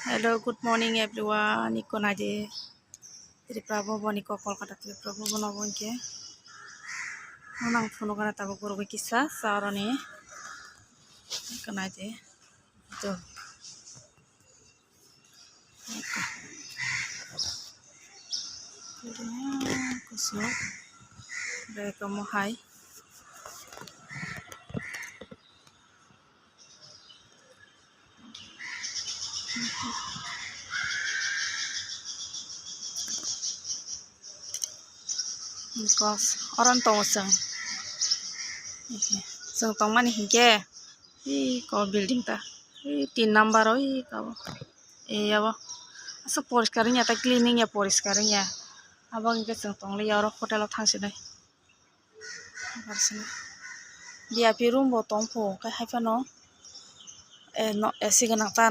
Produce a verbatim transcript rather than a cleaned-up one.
Hello, good morning everyone. Iko naidi Tripura Bhavan, iko Kolkata Tripura Bhavan obo hwnkhe. Ano ang phunukgana tabuk borok bai kisa sa oroni. Iko naidi. To. Kusuk. Bai komo hai. Kos, oro tongo chwng. Chwng tongmani hinkhe, iko building ta, tin number o, iko, e, abo. Aswk poriskar wngya, tei clean wngya, poriskar wngya. Abo hinkhe chwng tongliya, oro hotel o thangsinai. Barsinai. V I P room bo tongpho, khe haiphano, e, no, A C gwnang ta no.